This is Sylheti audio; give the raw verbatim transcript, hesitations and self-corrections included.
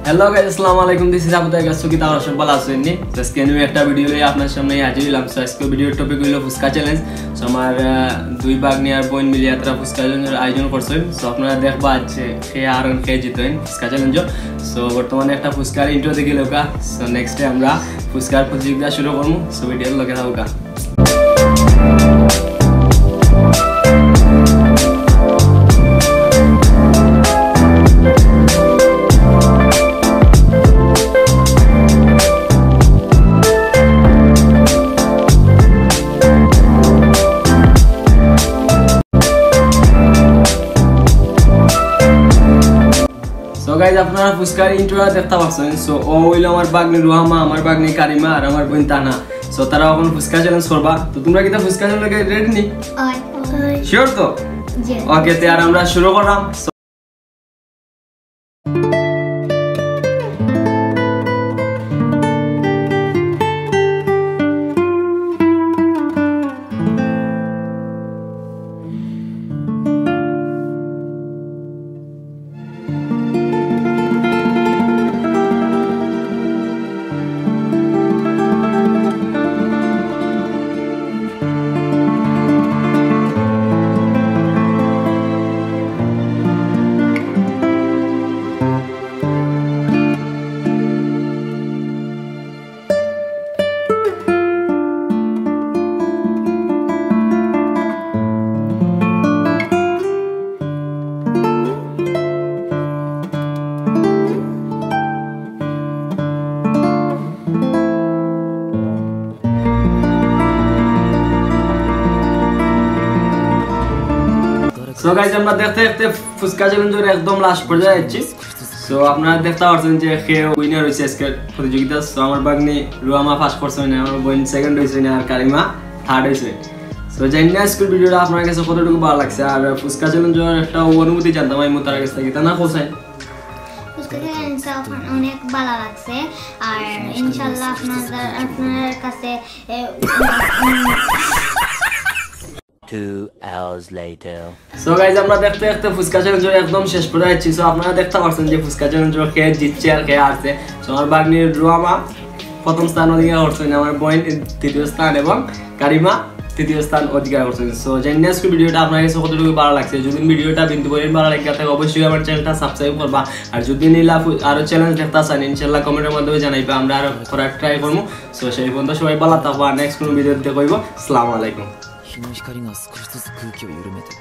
Hello guys, আসসালামু আলাইকুম। This is Abu Taher. So কিতা অইরা, সব ভালা আছইন নি? So আজকে নিউ একটা ভিডিও লইয়া আপনার সামনে হাজির অইলাম। So আজকে ভিডিওর টপিক অইলো ফুচকা চ্যালেঞ্জ। So আমার, আহ, দুই ভাগ্নি আর বইন মিলিয়া তারা ফুচকা চ্যালেঞ্জর আয়োজন করছইন। So আপনারা দেখবা আজকে কে আর কে জিতইন ফুচকা চ্যালেঞ্জো। So বর্তমানে একটা ফুচকার ইন্ট্রো দেখি লউক্কা। So নেক্সটে আমরা ফুচকার প্রতিযোগিতা শুরু করমু। So ভিডিওর লগে থাকউক্কা। So guys, আপনারা ফুচকার ইন্ট্রোটা দেখতা পারছইন। So ও অইলো আমার ভাগ্নি রুহামা, আমার ভাগ্নি কারিমা আর আমার বইন তানা। So তারা অখন ফুচকা চ্যালেঞ্জ করবা। তো তুমরা কিতা ফুচকা চ্যালেঞ্জ রেডি নি? শিওর তো? ওকে, তে আর আমরা শুরু করলাম। So guys, আমরা দেখতে দেখতে ফুচকা চ্যালেঞ্জর একদম লাস্ট পর্যায়ে আইছি। So আপনারা দেখতা পারছইন যে কে উইনার অইছে আজকের প্রতিযোগিতা। So আমার ভাগ্নি রুহামা ফার্স্ট করছইন, আমার বইন সেকেন্ড অইছইন, আর কারিমা থার্ড অইছইন। So জানি না আজকের ভিডিওটা আপনার কাছে কতটুকু ভালা লাগছে, আর ফুচকা চ্যালেঞ্জর একটা অনুভূতি জানতাম আমি তার কাছ থেকে, তা না কোথায়? ফুচকা চ্যালেঞ্জটা অনেক ভালা লাগছে, আর ইনশাল্লাহ আপনাদের, আপনার কাছে, এ, উম, Two hours later. So guys, আমরা দেখতে দেখতে ফুচকা চ্যালেঞ্জর একদম শেষ পর্যায়ে আইছি। So আপনারা দেখতা পারছইন যে ফুচকা চ্যালেঞ্জর কে জিতছে আর কে হারছে। So আমার ভাগ্নি রুহামা প্রথম স্থান অধিকার করছইন, আমার বইন দ্বিতীয় স্থান এবং কারিমা তৃতীয় স্থান অধিকার করছইন। So জানি না আজকের ভিডিওটা আপনার কাছে কতটুকু ভালা লাগছে। যদি ভিডিওটা বিন্দু পরিমাণ ভালা লাগে থাকে, অবশ্যই আমার চ্যানেলটা সাবস্ক্রাইব করবা। আর যদি নিলা ফু-, আরো চ্যালেঞ্জ দেখতা চান, ইনশাল্লাহ কমেন্টর মাধ্যমে জানাইবা, আমরা আরো করার ট্রাই করমু। So সেই পর্যন্ত সবাই ভালা থাকবা, নেক্সট কোনো ভিডিওতে দেখা অইবো। আসসালামু আলাইকুম। 日の光が少しずつ空気を緩めて